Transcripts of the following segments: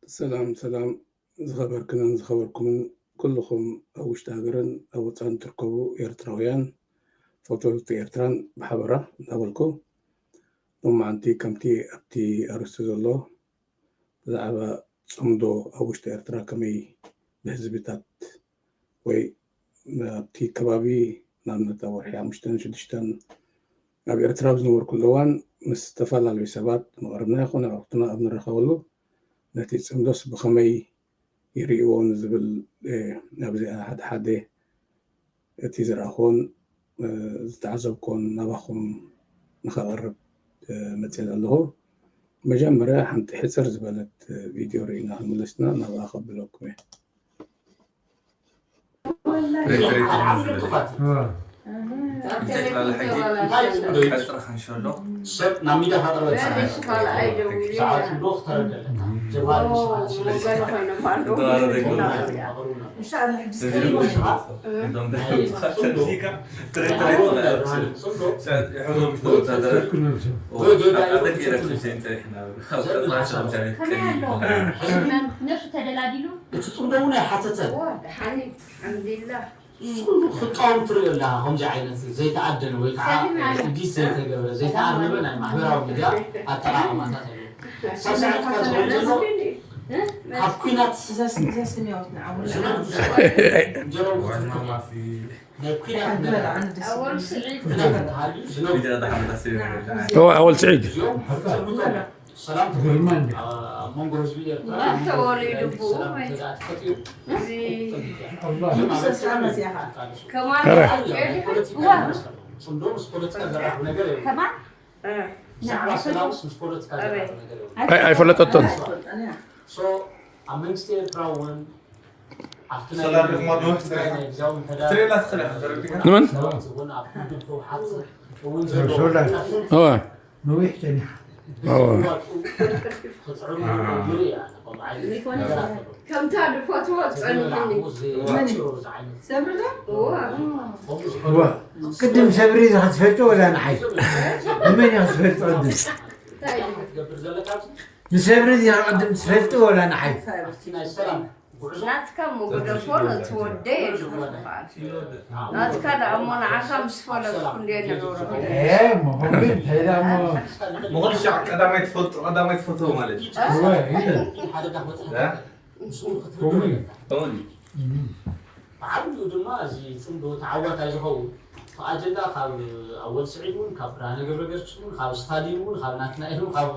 ሰላም ሰላም፣ ዝኸበርክንን ዝኸበርኩምን ኩልኹም ኣብ ውሽጢ ሃገርን ኣብ ወፃእን ትርከቡ ኤርትራውያን ፈተውቲ ኤርትራን ብሓበራ እናበልኩ፣ ሎማዓንቲ ከምቲ ኣብቲ ኣርእስቲ ዘሎ ብዛዕባ ጽምዶ ኣብ ውሽጢ ኤርትራ ከመይ ብህዝብታት ወይ ኣብቲ ከባቢ ንኣብነት ኣብ ወርሒ ሓሙሽተን ሽዱሽተን ኣብ ኤርትራ ኣብ ዝነበርኩሉ እዋን ምስ ዝተፈላለዩ ሰባት መቕርብና ይኹን ኣዕሩኽትና ኣብ ንራኸበሉ ነቲ ጽምዶስ ብኸመይ ይርእይዎ ንዝብል ኣብዚኣ ሓደ ሓደ እቲ ዝረኣኹዎን ዝተዓዘብኩዎን ናባኹም ንኸቕርብ መፅእ ኣለኹ። መጀመርያ ሓንቲ ሕፅር ዝበለት ቪድዮ ርኢና ክንምለስና ናብኣ ከብለኩም እየ። ሰብ ናብ ሚድያ ከቕርበ ሰዓት ዶ ክተረደለካ ጀማሪ ሰዓት ስለዚ ነብሱ ተደላዲሉ እቲ ጽምዶ እውን ኣይሓተተን። ኩሉ ክቃወም ትሪኦ ኣለካ። ከምዚ ዓይነት ዘይተኣደነ ወይ ከዓ ኢዲት ዘይተገበረ ዘይተኣርመመ ናይ ማሕበራዊ ሚድያ ኣጠቃቅማታት ኣለዉ። ሳስዓት ዝኸውን ዘሎ ካብ ኩናት ዝነብሱ ናይ ኩናት ኣወል ስዒድ ሰላም ተወሊዱ ብኡ ኣይፈለጠቶን። ኣብ መንግስቲ ኤርትራ እውን ኣብቲ ናይ ሰላም ርሕማ ዶ ትግራይ ናይ ግዛዊ ምሕዳር ትሬላ ትኽእል ኢኻ ተረዲኻ ንመን? እውን ኣብ ውድብ ህወሓት እውን ዘሎ እወ ነዊሕ ጸኒሓ። እወ ክፅዕሩ ይርኢ ኣነ ከምኡ ዓይነት ነገራት ኣለዉ። ከምታ ድፈትዎ ፀኒሕኒ ዘይፅሩ ዝዓይነት ሰብሪ ዶ? እዋ ከምኡ ዝኾኑ ዋ ቅድም ሰብሪ ኢኻ ትፈልጦ ወላ ንዓይ? ንመን ኢኻ ትፈልጦ ቅድም? እንታይ እዩ ክትገብር ዘለካ ኣብዚ ንሰብሪ ኢኻ ቅድም ትፈልጦ ወላ ንዓይ? ኣብቲ ናይ ሰላም ጉዕዞ ናትካ እሞ ግደፎ ነቲ ወደይ የድርፍ በዓል ናትካ ደኣ እሞ ንዓኻ ምስ ፈለጥኩ እንድየ ንዕውሮ ኤ፣ እሞ ከምኡ እንታይ ደኣ እሞ ምኹል ሻዕ ቀዳማይ ትፈልጦ ቀዳማይ ትፈትዎ ማለት እዩ እወ፣ ኢለ። ሓደጋ ክበፅሕ እ? ምስኡ ክትርድኡ ከምኡ እዩ። ከምኡ ድዩ? እም። ብዓብይኡ ድማ እዚ ፅምዶ ተዓዋታይ ዝኸውን ኣጀንዳ ካብ ኣወል ስዒድ እውን ካብ ብርሃነ ገብረገርግስ እውን ካብ ስታሊን እውን ካብ ናትናኤል እውን ካብ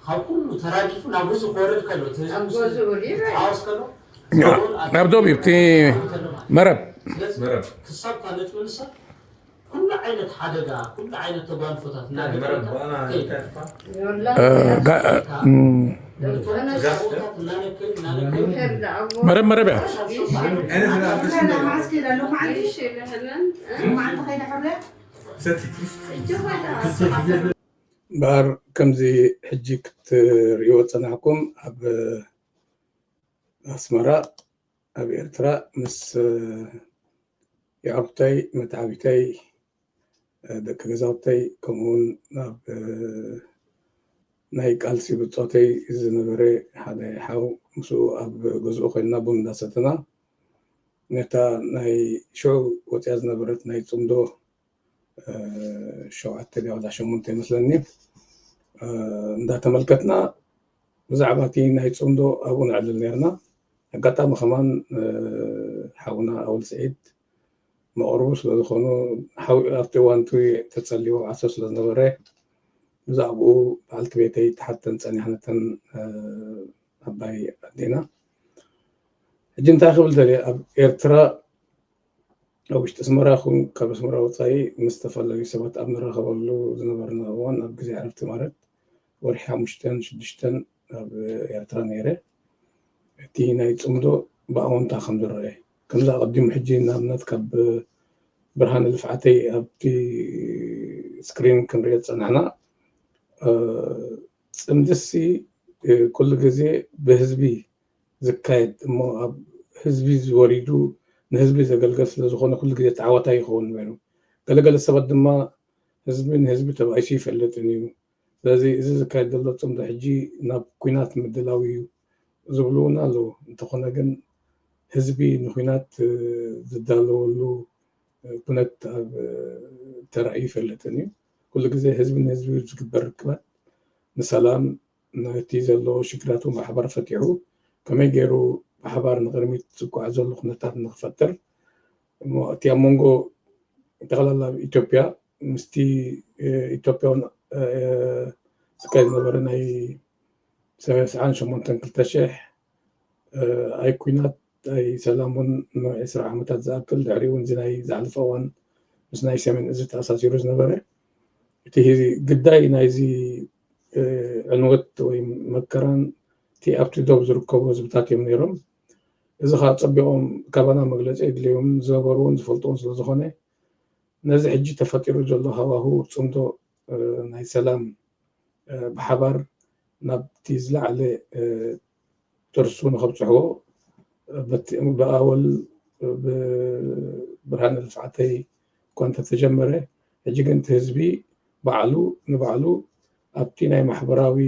ካብ ኩሉ ተራጊፉ ናብ ህዝቢ ክወርድ ከሎ እቲ ህዝቢ ኣብ ገዝኡ ድዩ? ክተሓወስ ከሎ ናብ ዶብ እዩ እቲ መረብ ስለዚ መረብ ክሳብ ካብ ነጥቢ ንሳ ኩሉ ዓይነት ሓደጋ ኩሉ ዓይነት ተጓንፎታት መረብ እናገበረካ ብኣና ከይድ እንታይ ትፋ እ፣ ጋ- እም፣ ነቶም ቦታታት እናነከይ እናነከይ መረብ መረብ እያ። ሰቲቲ እምበኣር ከምዚ ሕጂ ክትርእይዎ ዝፀናሕኩም ኣብ ኣስመራ ኣብ ኤርትራ ምስ የዕሩኽተይ መተዓቢተይ ደቂ ገዛውተይ ከምኡውን ኣብ ናይ ቃልሲ ብፆተይ ዝነበረ ሓደ ሓው ምስኡ ኣብ ገዝኡ ኮይንና ቡን እንዳሰተና ነታ ናይ ሽዑ ወፅያ ዝነበረት ናይ ፅምዶ ሸውዓተ ድያ ወላ ሸሞንተ ይመስለኒ እንዳተመልከትና ብዛዕባ እቲ ናይ ፅምዶ ኣብኡ ነዕልል ነርና። ኣጋጣሚ ከማን ሓውና ኣወል ስዒድ መቕርቡ ስለዝኾኑ ኣብቲ እዋን እቲ ተፀሊኡ ዓሶ ስለዝነበረ ብዛዕባኡ በዓልቲ ቤተይ ተሓተን ፀኒሕነተን ዓባይ ኣዴና። ሕጂ እንታይ ክብል ደልየ ኣብ ኤርትራ ኣብ ውሽጢ ኣስመራ ይኹን ካብ ኣስመራ ወፃኢ ምስ ዝተፈላለዩ ሰባት ኣብ ንራኸበሉ ዝነበርና እዋን ኣብ ግዜ ዕረፍቲ ማለት ወርሒ ሓሙሽተን ሽዱሽተን ኣብ ኤርትራ ነይረ። እቲ ናይ ፅምዶ ብኣወንታ ከም ዝረአ ከምዚ ኣቐዲሙ ሕጂ ንኣብነት ካብ ብርሃነ ልፍዓተይ ኣብቲ ስክሪን ክንሪኦ ዝፀናሕና ፅምድሲ ኩሉ ግዜ ብህዝቢ ዝካየድ እሞ ኣብ ህዝቢ ዝወሪዱ ንህዝቢ ዘገልገል ስለዝኾነ ኩሉ ግዜ ተዓዋታይ ይኸውን ነይሩ። ገለገለ ሰባት ድማ ህዝቢ ንህዝቢ ተባኢሱ ይፈልጥን እዩ። ስለዚ እዚ ዝካየድ ዘሎ ፅምዶ ሕጂ ናብ ኲናት ምድላው እዩ ዝብሉ እውን ኣለዉ። እንተኾነ ግን ህዝቢ ንኹናት ዝዳለወሉ ኩነት ኣብ ተራእዩ ይፈልጥን እዩ። ኩሉ ግዜ ህዝቢ ንህዝቢ ዝግበር ርክባት ንሰላም፣ ነቲ ዘለዎ ሽግራቱ ብሓባር ፈቲሑ ከመይ ገይሩ ብሓባር ንቕድሚት ዝጓዓዘሉ ኩነታት ንክፈጥር እሞ እቲ ኣብ መንጎ ጠቕላላ ኣብ ኢትዮጵያ ምስቲ ኢትዮጵያውን ዝካየድ ዝነበረ ናይ ሰብዓን ሸሞንተን ክልተ ሽሕ ኣይ ኩናት ኣይ ሰላም እውን ንዒስራ ዓመታት ዝኣክል ድሕሪኡ እውን እዚ ናይ ዝሓለፈ እዋን ምስ ናይ ሰሜን እዚ ተኣሳሲሩ ዝነበረ እቲ ግዳይ ናይዚ ዕንወት ወይ መከራን እቲ ኣብቲ ዶብ ዝርከቡ ህዝብታት እዮም ነይሮም። እዚ ከዓ ፀቢቖም ካባና መግለፂ የድልዮም ዝነበሩን ዝፈልጥዎን ስለዝኾነ ነዚ ሕጂ ተፈጢሩ ዘሎ ሃዋሁ ፅምዶ ናይ ሰላም ብሓባር ናብቲ ዝለዓለ ጥርሱ ንኸብፅሕዎ ብኣወል ብብርሃነ ልፍዓተይ እኳ እንተተጀመረ ሕጂ ግን እቲ ህዝቢ ባዕሉ ንባዕሉ ኣብቲ ናይ ማሕበራዊ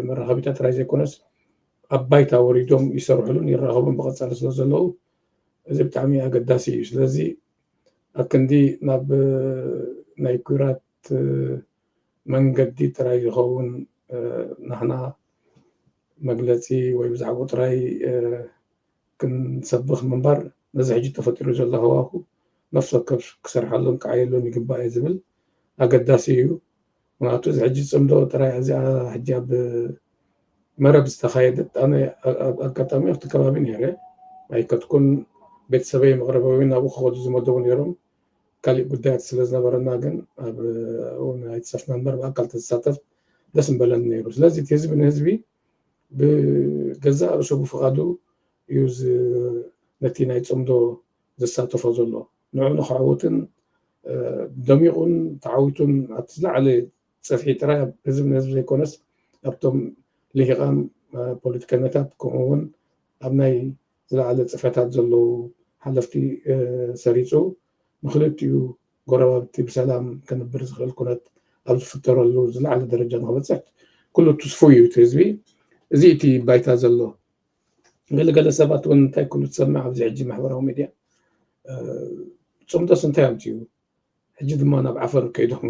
መራኸቢታት ጥራይ ዘይኮነስ ኣብ ባይታ ወሪዶም ይሰርሕሉን ይራኸቡን ብቐፃሊ ስለ ዘለዉ እዚ ብጣዕሚ ኣገዳሲ እዩ። ስለዚ ኣክንዲ ናብ ናይ ኩራት መንገዲ ጥራይ ዝኸውን ናህና መግለፂ ወይ ብዛዕባኡ ጥራይ ክንሰብኽ ምንባር ነዚ ሕጂ ተፈጢሩ ዘሎ ሃዋሁ ነፍሲ ወከፍ ክሰርሓሉን ክዓየሉን ይግባእ እየ ዝብል ኣገዳሲ እዩ። ምክንያቱ እዚ ሕጂ ዝፅምዶ ጥራይ እዚኣ ሕጂ ኣብ መረብ ዝተኻየደት ኣነ ኣብ ኣጋጣሚ ኣብቲ ከባቢ ነይረ ኣይከትኩን ቤተሰበይ መቕረበ ወይ ናብኡ ክኸዱ ዝመደቡ ነይሮም ካሊእ ጉዳያት ስለ ዝነበረና ግን ኣብ እውን ኣይተሰፍና እምበር ብኣካል ተሳተፍ ደስ ምበለኒ ነይሩ ስለዚ እቲ ህዝቢ ንህዝቢ ብገዛእ ርእሱ ብፍቓዱ እዩ ነቲ ናይ ፅምዶ ዘሳተፎ ዘሎ ንዑ ንክዕውትን ደሚቑን ተዓዊቱን ኣብቲ ዝለዓለ ፅፍሒ ጥራይ ህዝቢ ንህዝቢ ዘይኮነስ ኣብቶም ልሂቓን ፖለቲከኛታት ከምኡ እውን ኣብ ናይ ዝለዓለ ፅፍሕታት ዘለዉ ሓለፍቲ ሰሪፁ ንክልቲኡ ጎረባብቲ ብሰላም ክንብር ዝኽእል ኩነት ኣብ ዝፍጠረሉ ዝለዓለ ደረጃ ንክበፅሕ ኩሉ ትስፉ እዩ እቲ ህዝቢ እዚ እቲ ባይታ ዘሎ ገለገለ ሰባት እውን እንታይ ኩሉ ትሰምዕ ኣብዚ ሕጂ ማሕበራዊ ሚድያ ፅምዶስ እንታይ ኣምፅኡ ሕጂ ድማ ናብ ዓፈር ከይዶም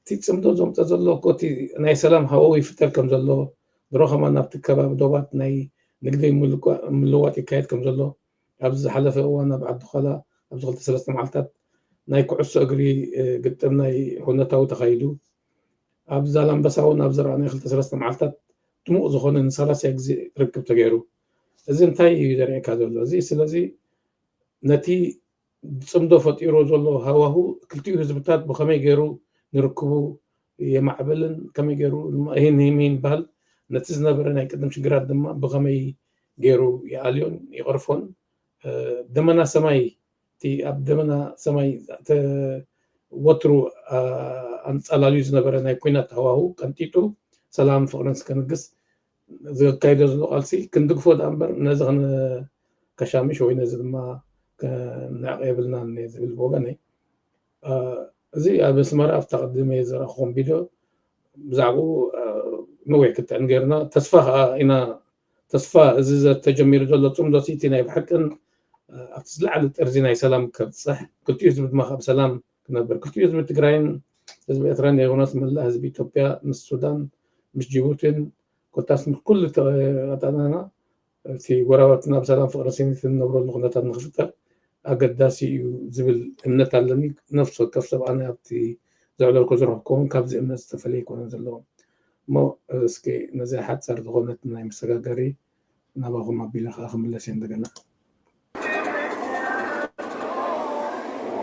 እቲ ፅምዶ ዘምፀ ዘሎ እኮ እቲ ናይ ሰላም ሃወው ይፍጠር ከም ዘሎ ድሮ ከማ ናብቲ ከባቢ ዶባት ናይ ንግዲ ምልዋጥ ይካየድ ከም ዘሎ ኣብዚ ዝሓለፈ እዋን ኣብ ዓዲ ኳላ ኣብዚ ክልተ ሰለስተ መዓልታት ናይ ኩዕሶ እግሪ ግጥም ናይ ሁነታዊ ተኻይዱ ኣብ ዛላምበሳ እውን ኣብ ዝረኣናዮ ክልተ ሰለስተ መዓልታት ድሙቕ ዝኾነ ንሰላሳይ ግዜ ርክብ ተገይሩ እዚ እንታይ እዩ ዘርእየካ ዘሎ እዚ ስለዚ ነቲ ፅምዶ ፈጢሮ ዘሎ ሃዋሁ ክልቲኡ ህዝብታት ብኸመይ ገይሩ ንርክቡ የማዕብልን ከመይ ገይሩ ይህን ይህን ይበሃል ነቲ ዝነበረ ናይ ቅድም ሽግራት ድማ ብኸመይ ገይሩ ይኣልዮን ይቐርፎን ደመና ሰማይ እቲ ኣብ ደመና ሰማይ ወትሩ ኣንፃላልዩ ዝነበረ ናይ ኩናት ሃዋሁ ቀንጢጡ ሰላም ፍቅርን ስከንግስ ዘካይዶ ዘሎ ቃልሲ ክንድግፎ ደኣ እምበር ነዚ ከሻምሽ ወይ ነዚ ድማ ክንዕቕ የብልናን ዝብል ብወገነይ እዚ ኣብ ኣስመራ ኣብታ ቅድም እየ ዝረእኹም ቪድዮ ብዛዕባኡ ነዊሕ ክትዕን ገይርና ተስፋ ከዓ ኢና ተስፋ እዚ ተጀሚሩ ዘሎ ፅምዶ እቲ ናይ ብሓቅን ኣብቲ ዝለዓለ ጥርዚ ናይ ሰላም ከብፅሕ ክልቲኡ ህዝቢ ድማ ካብ ሰላም ክነብር ክልቲኡ ህዝቢ ትግራይን ህዝቢ ኤርትራን ዘይኮነስ መላእ ህዝቢ ኢትዮጵያ ምስ ሱዳን ምስ ጅቡቲን ኮታስ ምስ ኩሉ ቀጠናና እቲ ጎረባብትና ብሰላም ፍቅርን ስኒትን ንነብረሉ ኩነታት ንክፍጠር ኣገዳሲ እዩ ዝብል እምነት ኣለኒ ነፍሲ ወከፍ ሰብ ኣነ ኣብቲ ዘዕለልኩ ዝረኽብኩ እውን ካብዚ እምነት ዝተፈለየ ኣይኮነን ዘለዎም እሞ እስኪ ነዚ ሓፃር ዝኾነት ናይ መሰጋገሪ ናባኹም ኣቢለ ከዓ ክምለስ እየ እንደገና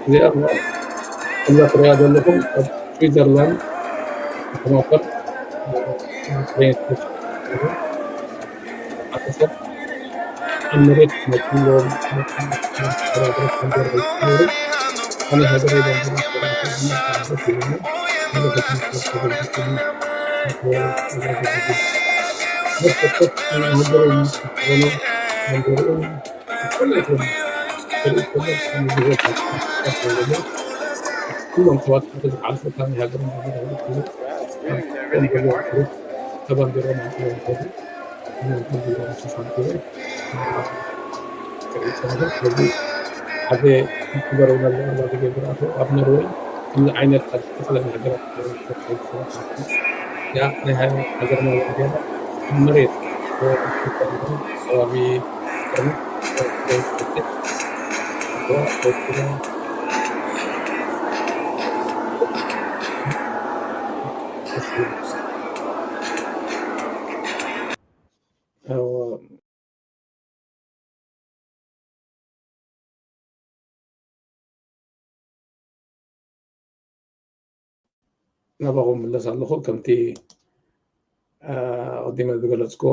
እዚኣ ከምዛ ትሪኣ ዘለኹም ኣብ ስዊዘርላንድ ከተማ ፐርት ሓደ ሰብ ኣብ መሬት መፂ ኣለዎም ኣነ ሃገረይ ባንዴራ ኩሎም ሰባት ዝሓልፉ ካብ ናይ ሃገሮም ተባንዲሮም ሓደ ክበረው ነበር ኣብ ኖርወይ ከምዚ ዓይነት ኣብ ዝተፈላለየ ሃገራት ያ ናይ ሃገርና ወዲያ መሬት ከባቢ ናባኹም ምለስ ኣለኹ። ከምቲ ኣቐዲመ ዝገለፅክዎ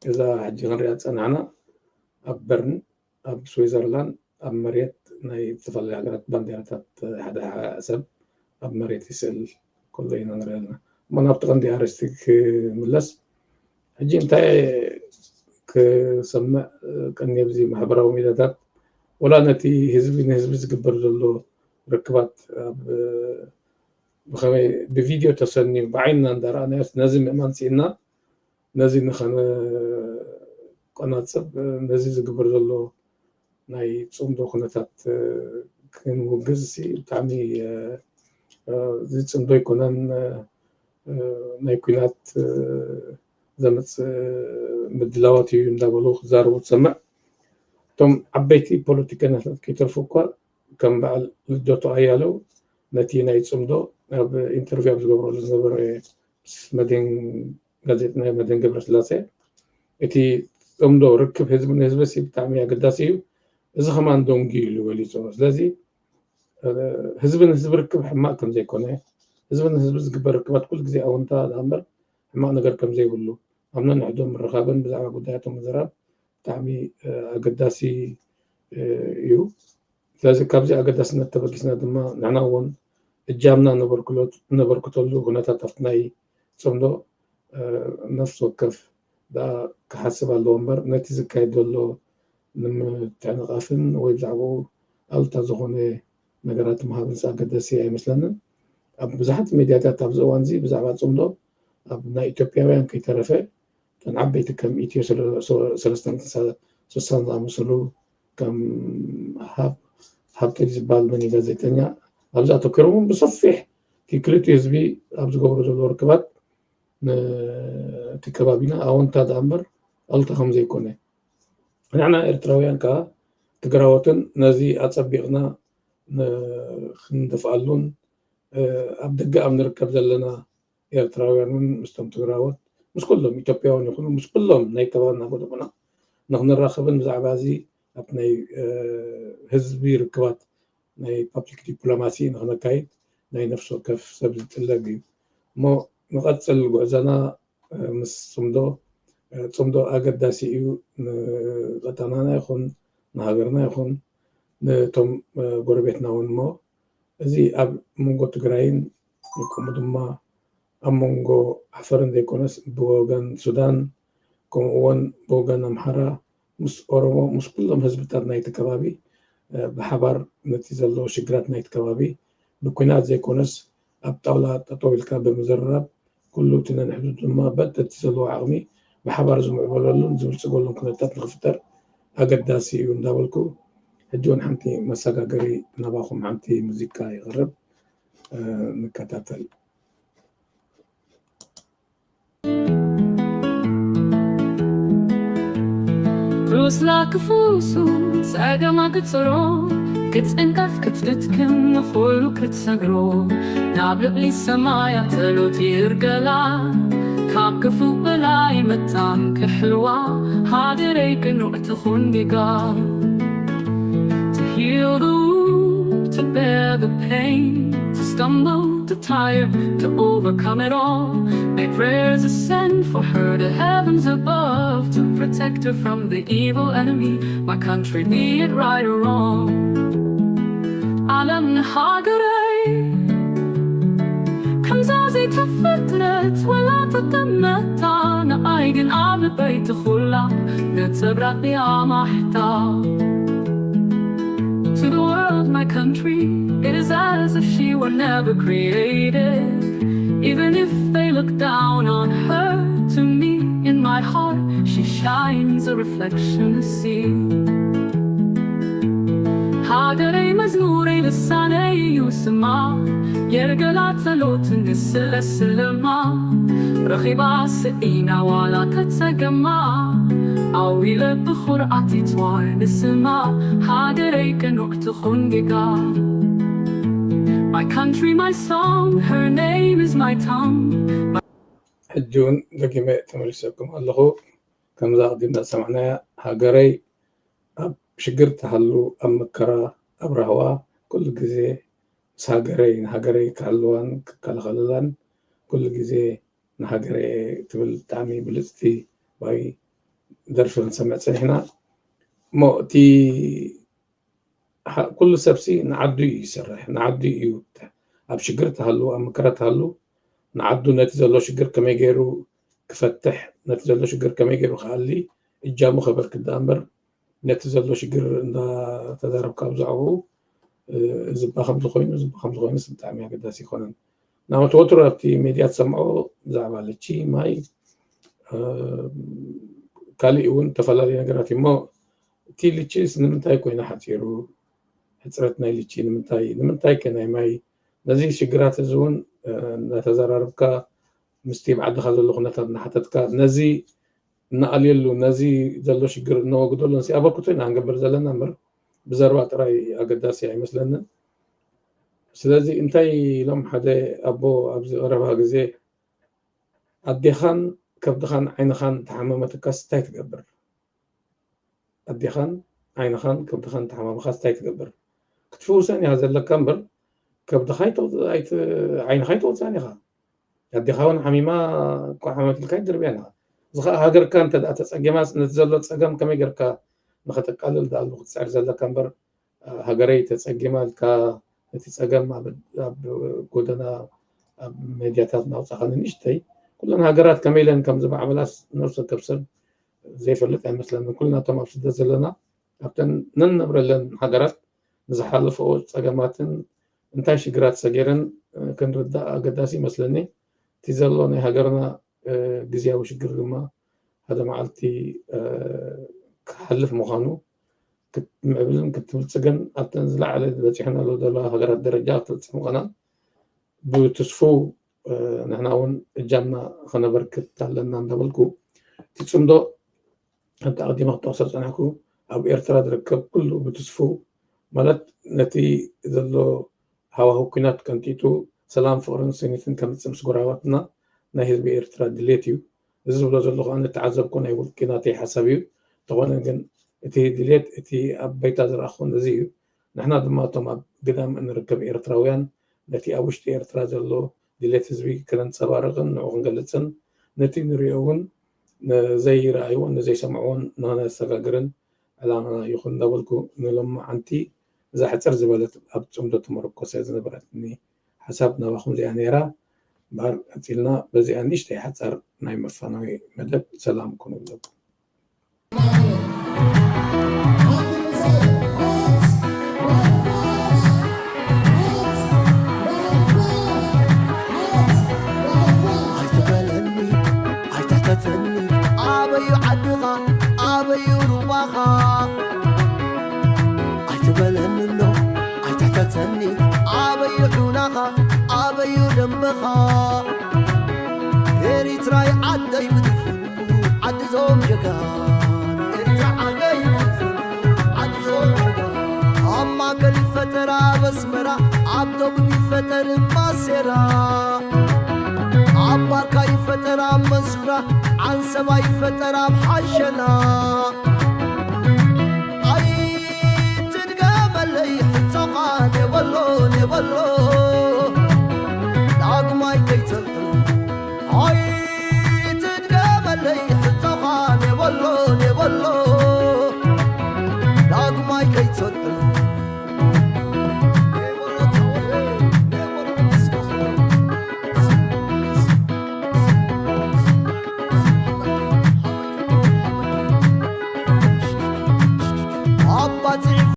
እዛ ሕጂ ክንሪኣ ዝፀናሕና ኣብ በርን ኣብ ስዊዘርላንድ ኣብ መሬት ናይ ዝተፈላለዩ ሃገራት ባንዴራታት ሓደ ሰብ ኣብ መሬት ይስእል ከሎ ኢና ንርኢ ኣለና። እሞ ናብቲ ቀንዲ ኣርእስቲ ክምለስ ሕጂ እንታይ ክሰምዕ ቀኒ ኣብዚ ማሕበራዊ ሚዲያታት ወላ ነቲ ህዝቢ ንህዝቢ ዝግበር ዘሎ ርክባት ኣብ ብኸመይ ብቪድዮ ተሰንዩ ብዓይንና እንዳረኣናዮስ ነዚ ምእማን ስኢንና ነዚ ንኸነቆናፅብ ነዚ ዝግበር ዘሎ ናይ ፅምዶ ኩነታት ክንውግዝ ብጣዕሚ ዝፅምዶ ኣይኮነን። ናይ ኩናት ዘምፅእ ምድላዋት እዩ እንዳበሉ ክዛረቡ ትሰምዕ። እቶም ዓበይቲ ፖለቲከኛታት ከይተርፉ እኳ ከም በዓል ልደቱ ኣያለው ነቲ ናይ ፅምዶ ኣብ ኢንተርቪው ኣብ ዝገብረሉ ዝነበረ ምስ መድህን ጋዜጠኛ መድህን ገብረስላሴ እቲ ፅምዶ ርክብ ህዝቢ ንህዝቢ ሲ ብጣዕሚ ኣገዳሲ እዩ። እዚ ከማን ደንጉ ኢሉ ገሊፁ። ስለዚ ህዝቢ ንህዝቢ ርክብ ሕማቅ ከም ዘይኮነ ህዝቢ ንህዝቢ ዝግበር ርክባት ኩሉ ግዜ ኣወንታ ዳኣ እምበር ሕማቅ ነገር ከም ዘይብሉ ኣብ ነንሕዶም ምርኻብን ብዛዕባ ጉዳያቶም ምዝራብ ብጣዕሚ ኣገዳሲ እዩ። ስለዚ ካብዚ ኣገዳስነት ተበጊስና ድማ ንሕና እውን እጃምና ነበርክተሉ ኩነታት ኣብቲ ናይ ፅምዶ ነፍሲ ወከፍ ደኣ ክሓስብ ኣለዎ እምበር ነቲ ዝካየድ ዘሎ ንምትዕንቓፍን ወይ ብዛዕባኡ ኣሉታ ዝኾነ ነገራት ምሃብን ኣገዳሲ ኣይመስለንን። ኣብ ብዙሓት ሚድያታት ኣብዚ እዋን እዚ ብዛዕባ ፅምዶ ኣብ ናይ ኢትዮጵያውያን ከይተረፈ እተን ዓበይቲ ከም ኢትዮ ሰለስተ ስሳን ዝኣመሰሉ ከም ሃብተ ዝበሃል መን ጋዜጠኛ ኣብዚ ኣተኪሮም ብሰፊሕ ክልቲኡ ህዝቢ ኣብ ዝገብሩ ዘለዉ ርክባት ነቲ ከባቢና ኣወንታ ደኣ እምበር ኣሉታ ከም ዘይኮነ ንሕና ኤርትራውያን ከዓ ትግራዎትን ነዚ ኣፀቢቕና ክንደፍኣሉን ኣብ ደገ ኣብ ንርከብ ዘለና ኤርትራውያን እውን ምስቶም ትግራዎት ምስ ኩሎም ኢትዮጵያውያን ይኹኑ ምስ ኩሎም ናይ ከባብና ጎደቦና ንክንራኸብን ብዛዕባ እዚ ኣብ ናይ ህዝቢ ርክባት ናይ ፓብሊክ ዲፕሎማሲ ንክነካይድ ናይ ነፍሲ ወከፍ ሰብ ዝጥለብ እዩ እሞ ንቐፅል ጉዕዞና ምስ ፅምዶ ፅምዶ ኣገዳሲ እዩ ንቀጠናና ይኹን ንሃገርና ይኹን ነቶም ጎረቤትና እውን እሞ እዚ ኣብ መንጎ ትግራይን ከምኡ ድማ ኣብ መንጎ ዓፈርን ዘይኮነስ ብወገን ሱዳን ከምኡ እውን ብወገን ኣምሓራ ምስ ኦሮሞ ምስ ኩሎም ህዝብታት ናይቲ ከባቢ ብሓባር ነቲ ዘለዎ ሽግራት ናይቲ ከባቢ ብኩናት ዘይኮነስ ኣብ ጣውላ ጠጠው ኢልካ ብምዝርራብ ኩሉ እቲ ነንሕዱ ድማ በተቲ ዘለዎ ዓቕሚ ብሓባር ዝምዕበለሉን ዝብልፅገሉን ኩነታት ንክፍጠር ኣገዳሲ እዩ እንዳበልኩ ሕጂ እውን ሓንቲ መሰጋገሪ ናባኹም ሓንቲ ሙዚቃ ይቕርብ ንከታተል። ሩስላ ክፉሱ ጸገማ ክትሮ ክትዕንቀፍ ክትድክም ንኹሉ ክትሰግሮ ናብ ልዕሊ ሰማያ ጸሎት ይርገላ ካብ ክፉእ በላይ መታን ክሕልዋ ሃገረይ ቅኑዕ ትኹን ዲጋ to heal the wound, to bear the pain, to stumble, to tire, to overcome it all. May prayers ascend for her to heavens above, to protect her from the evil enemy. My country, be it right or wrong. ዓለም ንሃገረይ ከምዛ ዘይትፍጥነት ወላ ተጠመታ ንኣይ ግን ኣብ ልበይ ትኹላ ነጸብራቕ ኣማሕታ To the world, my country, it is as if she were never created. Even if they look down on her, to me, in my heart, Time's a reflection to see. ሃገረይ መዝሙረይ ልሳነይ እዩ ስማ፣ የርገላ ጸሎትን ንስለ ስለማ፣ ረኺባ ስኢና ዋላ ተጸገማ፣ ኣዊለ ብኹርዓት ይትዋር ንስማ፣ ሃገረይ ቅኑዕ ትኹን ጌጋ። My country, my song, her name is my tongue. ሕጂ እውን ደጊመ ተመሊሰኩም ኣለኹ። ከምዛ ኣቐዲምና ዝሰማዕናያ፣ ሃገረይ ኣብ ሽግር ትሃሉ፣ ኣብ መከራ፣ ኣብ ራህዋ፣ ኩሉ ግዜ ምስ ሃገረይ፣ ንሃገረይ ክሃልዋን ክከላኸለላን ኩሉ ግዜ ንሃገረይ ትብል ብጣዕሚ ብልፅቲ ባይ ደርፊ ክንሰምዕ ፀኒሕና። እሞ እቲ ኩሉ ሰብሲ ንዓዱ እዩ ይሰርሕ፣ ንዓዱ እዩ። ኣብ ሽግር ትሃሉ፣ ኣብ መከራ ትሃሉ፣ ንዓዱ ነቲ ዘሎ ሽግር ከመይ ገይሩ ክፈትሕ፣ ነቲ ዘሎ ሽግር ከመይ ገይሩ ክኣሊ እጃሙ ከበርክት ደኣ እምበር፣ ነቲ ዘሎ ሽግር እንዳተዛረብካ ብዛዕባኡ እዚ እባ ከምዚ ኮይኑ፣ እዚ እባ ከምዚ ኮይኑስ ብጣዕሚ ኣገዳሲ ኣይኮነን። ናመት ወትሩ ኣብቲ ሜድያ ትሰምዖ ብዛዕባ ልቺ፣ ማይ፣ ካልእ እውን ተፈላለዩ ነገራት እዩ። እሞ እቲ ልቺስ ንምንታይ ኮይኑ ሓፂሩ? ሕፅረት ናይ ልቺ ንምንታይ? ንምንታይ ከ ናይ ማይ? ነዚ ሽግራት እዚ እውን እንዳተዘራረብካ ምስቲ ኣብ ዓድኻ ዘሎ ኩነታት እናሓተትካ ነዚ እናኣልየሉ ነዚ ዘሎ ሽግር እነወግደሉ ንሲ ኣበርክቶ ኢና ክንገብር ዘለና እምበር ብዘረባ ጥራይ ኣገዳሲ ኣይመስለንን። ስለዚ እንታይ ኢሎም ሓደ ኣቦ ኣብዚ ቀረባ ግዜ ኣዴኻን ከብድኻን ዓይንኻን ተሓመመትካስ እንታይ ትገብር? ኣዴኻን ዓይንኻን ከብድኻን ተሓማምኻስ እንታይ ትገብር? ክትፍውሰን ኢኻ ዘለካ እምበር ከብድኻ ኣይተውፅ- ኣይት- ዓይንኻ ኣይተውፅኣን ኢኻ። ኣዴኻ እውን ሓሚማ እኳ ሓመትልካ ኣይትድርብያን ኢኻ። እዚ ከዓ ሃገርካ እንተ ደኣ ተፀጊማስ ነቲ ዘሎ ፀገም ከመይ ጌርካ ንኸተቃልል ደኣሉ ክትፅዕር ዘለካ እምበር ሃገረይ ተፀጊማ ኢልካ እቲ ፀገም ኣብ ኣብ ጎደና ኣብ ሜድያታት እናውፃእካ ንንእሽተይ ኩለን ሃገራት ከመይ ኢለን ከም ዝማዕበላስ ነፍሲ ወከፍ ሰብ ዘይፈልጥ ኣይመስለንን። ኩልና እቶም ኣብ ስደት ዘለና ኣብተን ነንነብረለን ሃገራት ንዝሓለፈኦ ፀገማትን እንታይ ሽግራት ሰጊረን ክንርዳእ ኣገዳሲ ይመስለኒ። እቲ ዘሎ ናይ ሃገርና ግዝያዊ ሽግር ድማ ሓደ መዓልቲ ክሓልፍ ምዃኑ ክትምዕብልን ክትብልፅግን ኣብተን ዝለዓለ በፂሕናሉ ዘለዋ ሃገራት ደረጃ ክትበፅሕ ምዃና ብትስፉው ንሕና እውን እጃምና ከነበርክት ኣለና እንዳበልኩ እቲ ፅምዶ ከምቲ ኣቐዲመ ክጠቕሶ ዝፀናሕኩ ኣብ ኤርትራ ዝርከብ ኩሉ ብትስፉው ማለት ነቲ ዘሎ ሃዋህው ኲናት ቀንጢጡ ሰላም ፍቕርን ስኒትን ከምፅእ ምስ ጎረባብትና ናይ ህዝቢ ኤርትራ ድሌት እዩ። እዚ ዝብሎ ዘለኹ ኣነ እተዓዘብኮ ናይ ውልቂ ናተይ ሓሳብ እዩ። እንተኾነ ግን እቲ ድሌት እቲ ኣብ ባይታ ዝረኣኹን እዚ እዩ። ንሕና ድማ እቶም ኣብ ግዳም እንርከብ ኤርትራውያን ነቲ ኣብ ውሽጢ ኤርትራ ዘሎ ድሌት ህዝቢ ከነንጸባርቕን ንዕኡ ክንገልጽን ነቲ ንሪኦ እውን ንዘይረኣይዎን ንዘይሰምዕዎን ንኸነሰጋግርን ዕላማና ይኹን እንዳበልኩ ንሎማዓንቲ እዛ ሕጽር ዝበለት ኣብ ጽምዶ ተመርኮሰ ዝነበረትኒ ሓሳብ ናባኹም እዚኣ ነይራ። እምበኣር ቀጺልና በዚኣ ንእሽተይ ሓጻር ናይ መፋነዊ መደብ ሰላም ኩኑ ይብለኩም። ኣይትበለኒ ኣይትሕተተኒ ኣበዩ ዓድኻ ኣበዩ ሩባኻ ኣይትበለኒ ኣሎ ኣይትሕተተኒ ኣበዩ ዑናኻ ኣበዩ ደንበኻ ኤሪትራይ ዓደይ ብትፉ ዓዲ ዞም ጀጋን ኤሪትራ ዓደይ ብትፉ ዓዲ ዞም ጀጋን ኣብ ማእከል ይፈጠር ኣብ ኣስመራ ኣብ ደቡብ ይፈጠር ማሴራ ኣብ ባርካ ይፈጠር ኣብ መንሱራ ዓንሰባ ይፈጠር ኣብ ሓሸላ ኣይትድገመለይ ሕቶኻ ኔበሎ ኔበሎ